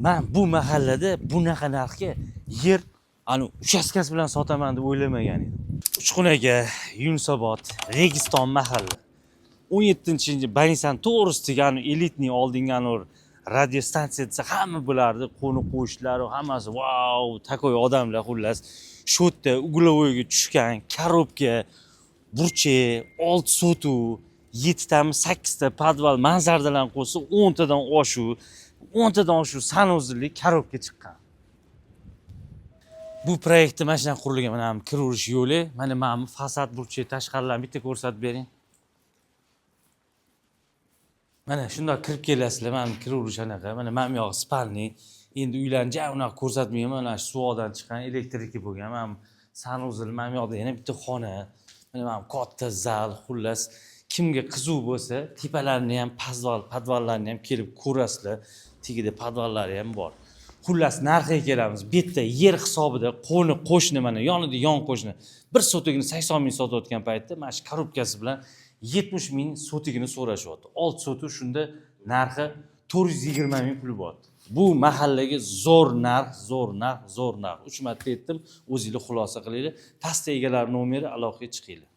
Man bu mahallada bunaqa narxga yer ani uchastkasi bilan sotaman deb o'ylamagan edim. Uchqun aka, Yunusobod, Registon mahalla. 17 больница ni to'g'risidagi ani элитный, oldingi anavi radiostansiya desa, hamma bilardi, qo'ni qo'shnilar, hammasi vau, такой odamlar. Xullas, shu yerda угловой ga tushgan коробка, burchak, 6 sotuv, yettitami, sakkizta podval, mansardalarni qo'shsa 10 tadan oshuv, 10 tadan oshuv санузел li коробка chiqqan. Bu proyektda mana shunaqa qurilgan. Mana bu kiraverish yo'li, mana bu fasad, burchak, tashqarilarni bitta ko'rsatib bering. Mana shundoq kirib kelasizlar. Mana bu kiraverish anaqa, mana bu yog'i спальный. Endi uylarni ja unaqa ko'rsatmayman. Mana shu suvoqdan chiqqan, электрика bo'lgan. Mana bu санузел, mana bu yoqda yana bitta xona, mana bu katta zal. Xullas, kimga qiziq bo'lsa, tepalarni ham, podvallarni ham kelib ko'rasizlar. Tagida podvallari ham bor. Xullas, narxiga kelamiz. Bu yerda yer hisobida qo'ni qo'shni, mana yonida yon qo'shni bir sotugini 80 ming sotayotgan paytda, mana shu коробка si bilan 70 ming sotigini so'rashyapti. 6 sotuv, shunda narxi 420 ming puli bo'lyapti. Bu mahallaga zo'r narx, zo'r narx, zo'r narx. Uch marta aytdim, o'zinglar xulosa qilinglar. Pastda egalari nomeri, aloqaga chiqinglar.